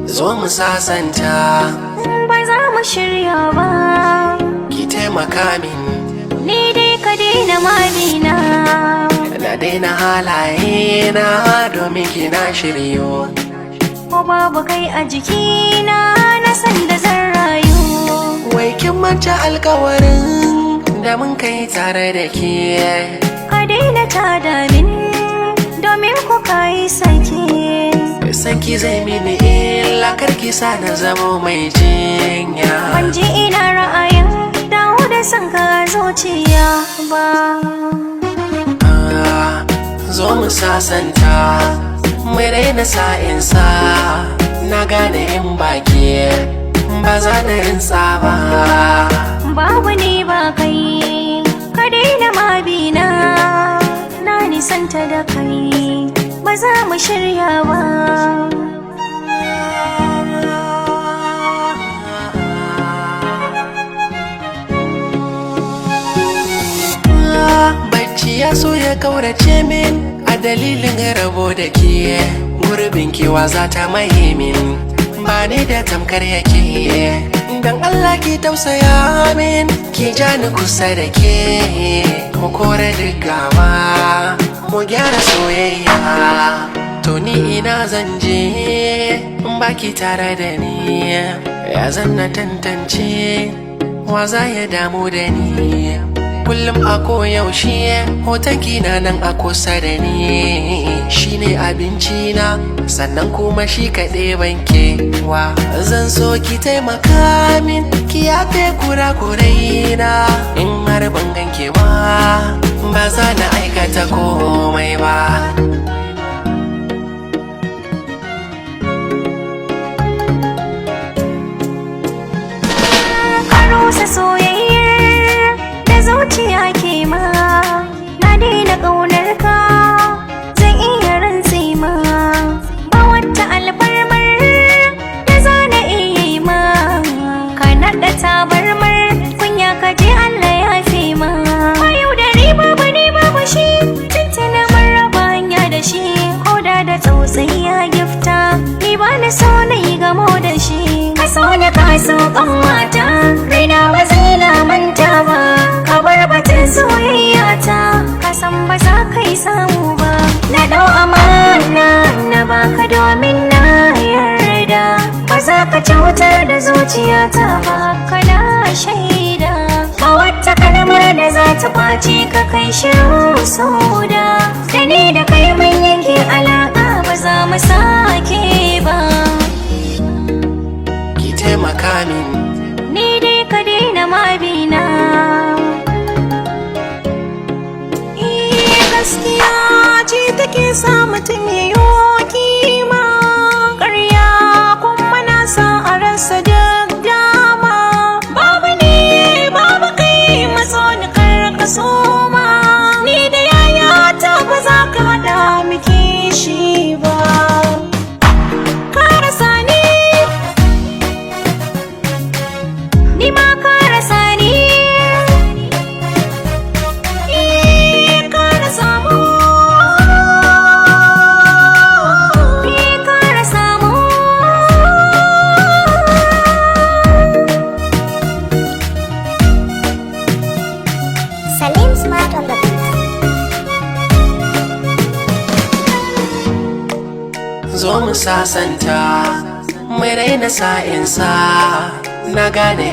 Zo mu sasanta. Ba za mu shirya ba. Ki taimaka min. Ni dai ka daina mabina. Na daina halaye na domin kina shiryo. Ko babu kai a jikina, na san da zan rayu. Wai kin manta alkawarin da mun kai tare da ke? Ka daina tada min, domin ku kayi sake. San ki zai mini illa, karki sa na zamo mai jinya. Ban ji ina ra'ayin dawo da son ka a zuciya ba. Ah, zo mu sasanta, mu daina sa'insa. Na gane in baki ba za na rintsa ba. Babu ni ba kai, ka daina mabina. Na nisanta da kai, ba za mu shirya ba. Bacci ya so ya kaurace min a dalilin rabo da ke. Gurbin kewa za ta maye min, ba ni da tamkar yake. Dan Allah ki tausaya min, ki ja ni kusa da ke. Mu kore duk gaba, mu gyara soyayya. To ni ina zan je in baki tare da ni? Ya zan na tantance wa za ya damu da ni? Kullum a koyaushe hoton na nan a kusa da ni. Shine abinci na, sannan kuma shi kaɗai banke wa. Zan so ki taimaka min, ki yafe kurakurai na. In har ban ganke ba, ba za na aikata komai ba. Ka rusa soyayyar da zuciya ke ma. Na daina ƙaunar ka, zan iya rantse ma. Ba wata alfarmar da za na iya yi ma. Ka naɗa tabarmar kunya, ka je Allah ya fi ma. Ba yau da riba ba ne babu shi, tuntuna mun raba hanya da shi. Ko da da tsautsayi ya gifta, ni ba na so na yi gamo da shi. Ka so na ka so mata, raina ba zai lamanta ba. Ka bar batun soyayya ta, ka san ba za ka yi samu ba. Na dau amana na baka domin na yarda, ba za ka cutar da zuciyata ba, kana shaida. Ba wata kalmar da za ta kwace ka, kai shiru sauda. Da ni da kai mun yanke alaka, ba za mu sake ba. Ki taimaka min. Ni dai ka daina mabina. Eh, gaskiya ce take sa mutum ya yi kima, ƙarya kuma na sa a rasa duk dama. Babu ni babu kai, matso ni kar ka soma. Ni da yayata ba za ka haɗa miki shi ba. Ka rasa ni. Ni ma ka rasa ni. Eh, ka rasa mu. Ni ka rasa mu. Salim Smart on the beat. Zo mu sasanta, mu daina sa'insa. Na gane.